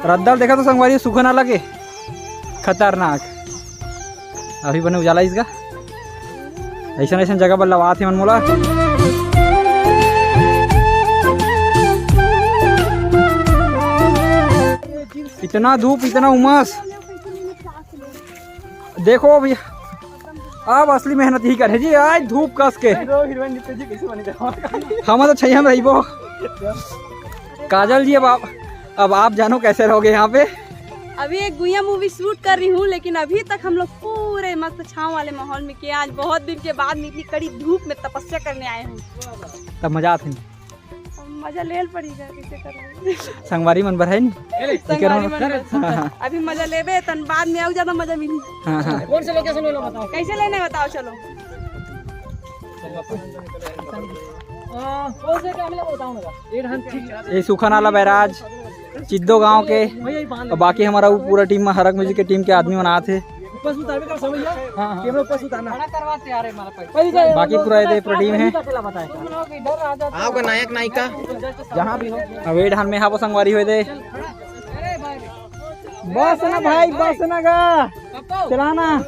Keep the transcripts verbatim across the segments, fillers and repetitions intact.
रद्दा ल देखा तो संगवारी, सूखा नाला के खतरनाक। अभी बने उजाला इसका, ऐसा ऐसा जगह पर लवात हे मन मोला। इतना धूप, इतना उमस। देखो भैया, अब असली मेहनत ही करे जी, आज धूप कस के। हम तो छैया में रहिबो। काजल जी, अब आप, अब आप जानो कैसे रहोगे यहाँ पे। अभी एक गुइया मूवी शूट कर रही हूँ, लेकिन अभी तक हम लोग पूरे मस्त छाँव वाले माहौल में किए। आज बहुत दिन के बाद मैं इतनी कड़ी धूप में तपस्या करने आए हूँ। तब मजा आथे। मजा ले ल पड़ेगा, कैसे करना। संगवारी मन बर है नी? संगवारी मन बर। हाँ, हाँ। अभी मजा लेबे, तन बाद में अउ ज्यादा मजा मिली। हाँ, हाँ। कौन से लोकेशन वाला बताओ? कैसे लेने बताओ, चलो। कौन से कैमरा बताओ ना? ये सूखा नाला बैराज, चिद्दो गांव के, और बाकी हमारा वो पूरा टीम, हरक म्यूजिक के टीम के आदमी मन आत हे। ऊपर से उतारबे का समय है? हाँ, हाँ। कैमरा ऊपर से उतारना। खड़ा करवाते आ रहे हमारा पैसा। बाकी पूरा ये पूरा टीम है। आपका नायक नायिका जहाँ भी हो। अब ए ढान में हाबो संगवारी होए दे। बस ना भाई, बस ना गा। चलाना।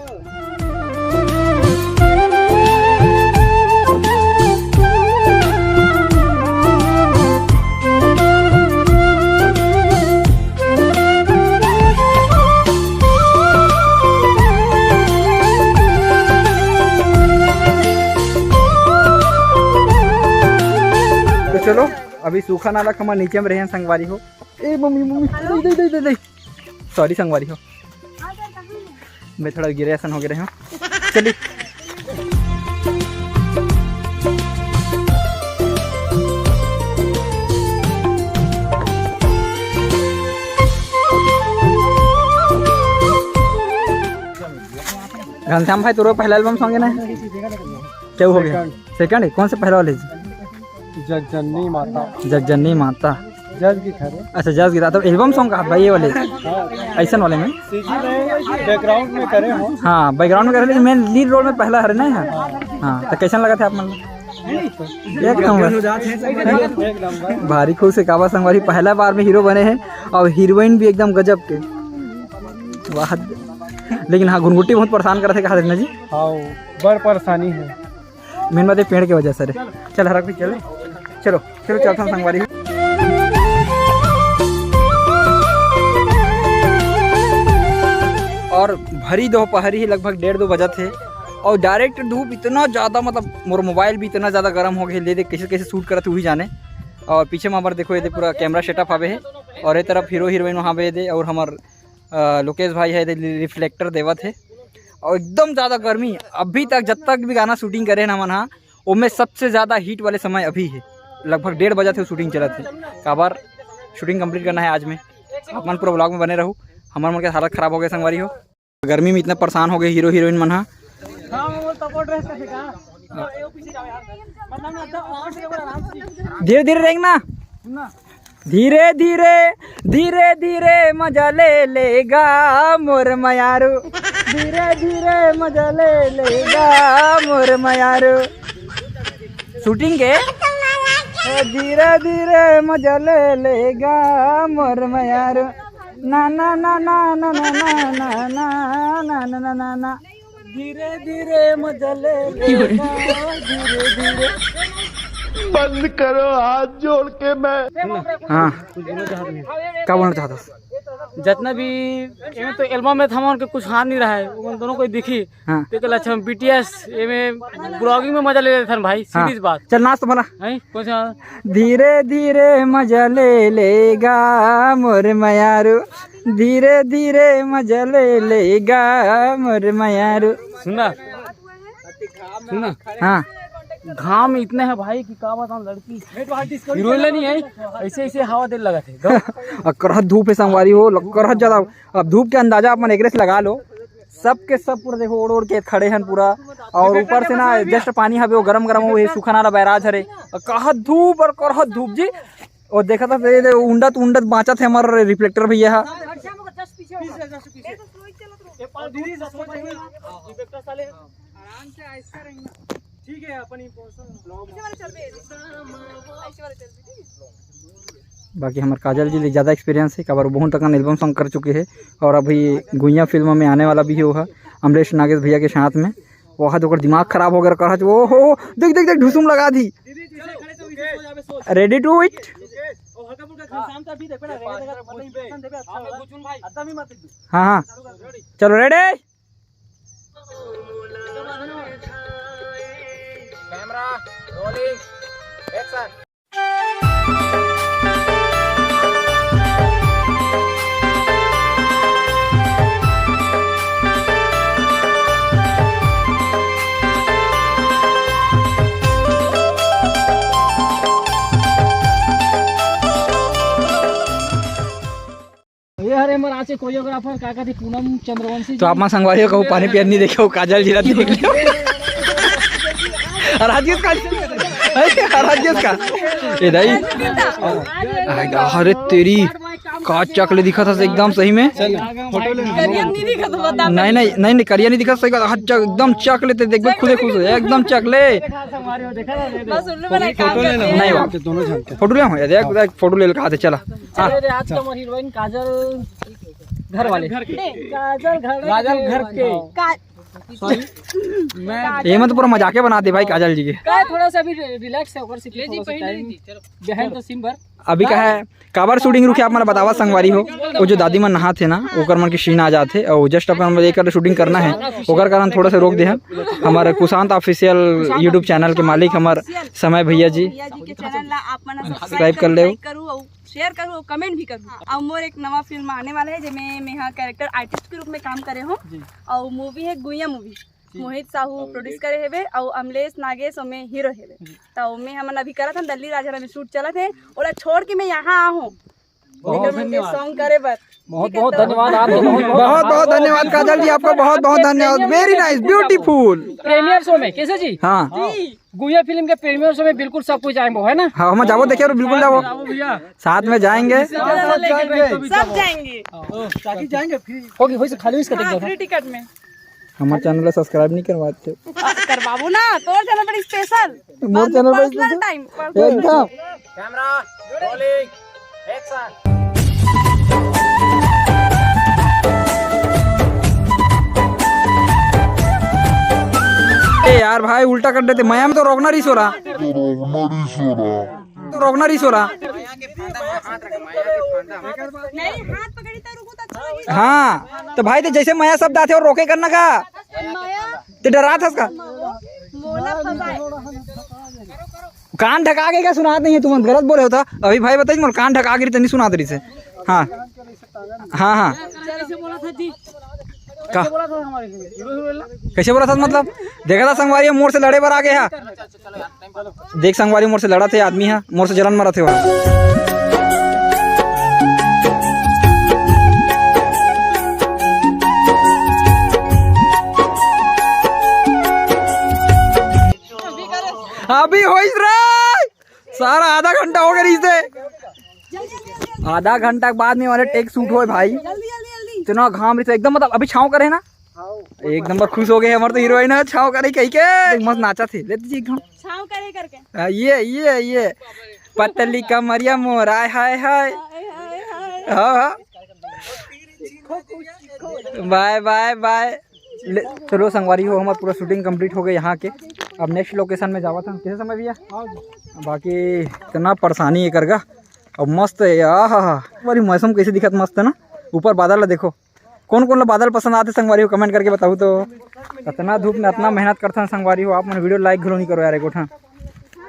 तो चलो, अभी सूखा नाला खमा नीचे में रहे हैं संगवारी हो। ए मम्मी, मम्मी, दे, दे, दे, दे, दे। सॉरी संगवारी हो, मैं थोड़ा गिरे असन हो गे रहे हूँ। चलिए। घनश्याम भाई, तोरो पहला एल्बम सॉन्ग है ना? क्या हो गया? सेकंड है? कौन सा पहला वाला है? जगजननी माता। जगजननी माता। जस गीत हरे। अच्छा, जस गीत। तो एल्बम सॉन्ग का भाई, ये वाले? हाँ। ऐसन वाले में? सीजी में बैकग्राउंड में करे हो। हाँ, बैकग्राउंड में करे, लेकिन मेन लीड रोल में पहला हरे ना है। हाँ, तो कैसन लगा था आप मन? एक नंबर। एक नंबर। भारी खुश है काबा संगवारी, पहला बार में हीरो बने हैं और हीरोइन भी एकदम गजब के। वाह। लेकिन हाँ, घुनघुटी बहुत परेशान करत हे, कहा देखना जी। हाँ, बड़ परेशानी है। मेन बात ये पेड़ के वजह से रे। चल हरक भी चले। चलो, चलो चलथन संगवारी। और भरी दोपहरी ही लगभग डेढ़ दो बजत हे और डायरेक्ट धूप इतना ज़्यादा, मतलब मोर मोबाइल भी इतना ज़्यादा गर्म हो गए, ले दे कैसे कैसे शूट करत उही जाने। और पीछे में हमारे देखो, ये दे पूरा कैमरा सेटअप हवे है और ये तरफ हीरो हीरोइन वहाँ पे दे और हमार अ, लोकेश भाई है, दे रिफ्लेक्टर देवत है। और एकदम ज़्यादा गर्मी, अभी तक जब तक भी गाना शूटिंग करे ना हमन हा, ओमे सबसे ज़्यादा हीट वाले समय अभी है। लगभग डेढ़ बजे से शूटिंग चलत है, काबर शूटिंग कंप्लीट करना है आज में। आप मन पूरा व्लॉग में बने रहू। हमार मन के हालत खराब हो गए संगवारी हो, गर्मी में इतना परेशान हो गए हीरो हीरोइन मन हा। धीरे धीरे रेंगना। धीरे धीरे, धीरे धीरे मजा ले लेगा मोर मयारू, धीरे धीरे मजा ले लेगा मोर मयारू। शूटिंग के धीरे धीरे मजा ले लेगा मोर मयारू। ना ना ना ना ना ना ना ना ना ना ना ना ना। धीरे धीरे मजा ले लेगा, धीरे धीरे। बंद करो, हाथ जोड़ के मैं। हाँ, का बोलना चाहता हूँ? जितना भी एमे तो एल्बम में था, उनके कुछ हाथ नहीं रहा है, उन दोनों को ही दिखी। हाँ। तो कल अच्छा बीटीएस एमे ब्लॉगिंग में मजा ले लेते हैं भाई, हाँ। सीधी बात। चल नाच तो भला। हैं? कौन सा? धीरे धीरे मजा ले लेगा मोर मयारू, धीरे धीरे मजा ले लेगा मोर मयारू। सुनना, सुनना। हाँ। घाम इतने है भाई कि का बताऊं, लड़की हीरोइन नहीं है, ऐसे ऐसे हवा दे लगा थे। और करहत धूप है संगवारी हो, करहत ज्यादा। अब धूप के अंदाजा अपन एकरे से लगा लो, सबके सब पूरा देखो ओढ़ ओढ़ के खड़े हैं पूरा। और ऊपर से ना जस्ट पानी हवे, वो गरम गरम हो, ये सूखा नाला बैराज हरे। और करहत धूप और करहत धूप जी। और देखा था, ये देखो, उंडत उंडत बाँचत है हमार रिफ्लेक्टर भैया हा। आराम से ऐसा रहेंगे। ठीक है, अपन ही पीछे वाला चल बे। ऐसे वाला चल बे, ठीक है? बाकी हमर काजल जी ले ज्यादा experience हे, काबर वो बहुत अकन album song कर चुके हे और अभी गुइया फिल्म में आने वाला भी हे वो ह, अमलेश नागेश भैया के साथ में। वो ह तो ओकर दिमाग खराब हो गया, कहत, "ओ हो हो, देख, देख, देख, ढुसुम लगा दी।" Ready to eat? हाँ, हाँ, चलो, ready? Camera rolling, action। ये हरे हमर आज के choreographer का कथे, पूनम चंद्रवंशी तो जी। आप मन संगवारी हो कहूँ पानी पियन नहीं देखे हो, काजल जी ला देख लियो। और आज का, और आज का, ये दाई, अरे तेरी, का चकले दिखत हस एकदम सही में। करिया नहीं दिखत, बता। नहीं, नहीं, नहीं, नहीं, करिया नहीं दिखत सही का, हाँ, चक-, एकदम चकले ते देखबे खुदे खुश हो जाए, एकदम चकले। बस उल्लू बनाए काम करते हैं। नहीं बाप। दोनों झन के। फोटो ले, हाँ, देख, देख, फोटो ले, कहा थे, चला। हाँ। अरे, आज का हमारी हीरोइन काजल घर वाले। काजल घर काजल घर के। का- सॉरी, मैं ये मत पूरा मजाके बना दे भाई काजल जी के। का थोड़ा सा अभी रिलैक्स है, ओकर से थोड़ा सा टाइम। बहन तो सिम भर। अभी का है, काबर शूटिंग रुके, आप मन बतावा संगवारी हो। वो जो दादी मन नहात हे ना, ओकर मन के सीन आ जात हे और जस्ट अपन एकर शूटिंग करना है, ओकर कारण थोड़ा सा रोक दे हन। हमारे कुशांत ऑफिशियल YouTube चैनल के मालिक हमार समय भैया जी। भैया जी के चैनल ला आप मन सब्सक्राइब कर लेव। करू और शेयर करू और कमेंट भी करू। और मोर एक नवा फिल्म आने वाला है, जेमे मैं हाँ कैरेक्टर आर्टिस्ट के रूप में काम करे हूँ। जी। और मूवी है गुइया मूवी, जी। मोहित साहू प्रोड्यूस करे हेवे और अमलेश नागेश ओमे हीरो हेवे। जी। तो ओमे हमन अभी करत हन दल्ली राजा में शूट चलत है, ओला छोड़ के मैं यहाँ आ हूँ बहुत धन्यवाद। सॉन्ग करे बर। बहुत ठीक है, बहुत तो धन्यवाद आपको, बहुत बहुत बहुत धन्यवाद काजल जी, आपको बहुत बहुत धन्यवाद। Very nice, beautiful। Premiere show में कैसे जी? हाँ। जी। गुइया फिल्म के प्रीमियर शो में बिल्कुल सब कोई जाएंगे, है ना? हाँ, हम जाबो देखे, बिल्कुल जाबो। जाओ भैया। साथ में जाएंगे। सब जाएंगे। सब जाएंगे। काकी जाएंगे फिर। होगी, होई से खाली इसका टिकट हाँ, था। फ्री टिकट में। हमारे चैनल ला सब्सक्राइब नहीं करवाते। करवाबो ना, तोर चैनल पर स्पेशल। मोर चैनल पर पर्सनल स्पेशल? Time, personal. एकदम। Camera rolling, action. ए यार भाई, उल्टा कर देते, मया में तो रोकना रही सो रहा। तो रोकना रही सो रहा। नहीं, हाथ पकड़ी तो रुको तो अच्छा लगे। हाँ, तो भाई, तो जैसे मया शब्द आथे और रोके करना का? मया। ते डरात हस का? मोला फंसाए। कान ढका के क्या सुनात नहीं है, तुम गलत बोले होता। अभी भाई बताइए, मोर कान ढका के तो नहीं सुनात रही से। हाँ, हाँ, हाँ। का? कैसे बोला था मतलब? देखा था संगवारी, मोर से लड़े बर आ गए हा। देख संगवारी, मोर से लड़त हे आदमी हा, मोर से जलन मरत हे वह। अभी होइस रे, सारा आधा घंटा हो गया रहिस हे। आधा घंटा के बाद में वाले टेक शूट होए भाई। जल्दी, जल्दी, जल्दी। इतना घाम रहिस हे एकदम, मतलब अभी छाँव करे ना। एक नंबर खुश हो गए हमारे तो हीरोइन है, छाँव करे कही के। देख, मस्त नाचा थे, ले दीजिए एकदम। छाँव करे करके। हाँ, ये, ये, ये। पतली कमरिया मोर, आय, हाय, हाय। हाय, हाय, हाय। हाँ, हाँ। बाय, बाय, बाय। ले, चलो संगवारी हो, हमार पूरा शूटिंग कंप्लीट हो गए यहाँ के। अब नेक्स्ट लोकेशन में जावत हन। कैसे समय भैया? बाकी इतना परेशानी है करगा। अब मस्त है, आहा हा। हमारी मौसम कैसे दिखत, मस्त है ना। ऊपर बादल ला देखो, कौन कौन ला बादल पसंद आते संगवारी हो, कमेंट करके बताओ तो। इतना धूप में इतना मेहनत करथन संगवारी हो, आप मन वीडियो लाइक घलो नहीं करो यार एक ठन।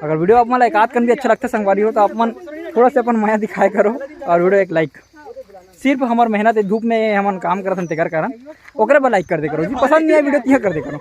अगर वीडियो आप मन ला एक आध कन भी अच्छा लगता संगवारी हो, तो आप मन थोड़ा सा अपन मया दिखाए करो और वीडियो एक लाइक। सिर्फ हमर मेहनत है, धूप में हमन काम करथन तेकर कारण, ओकरे बर लाइक कर दे करो जी, पसंद नहीं आए वीडियो तिहा कर दे करो।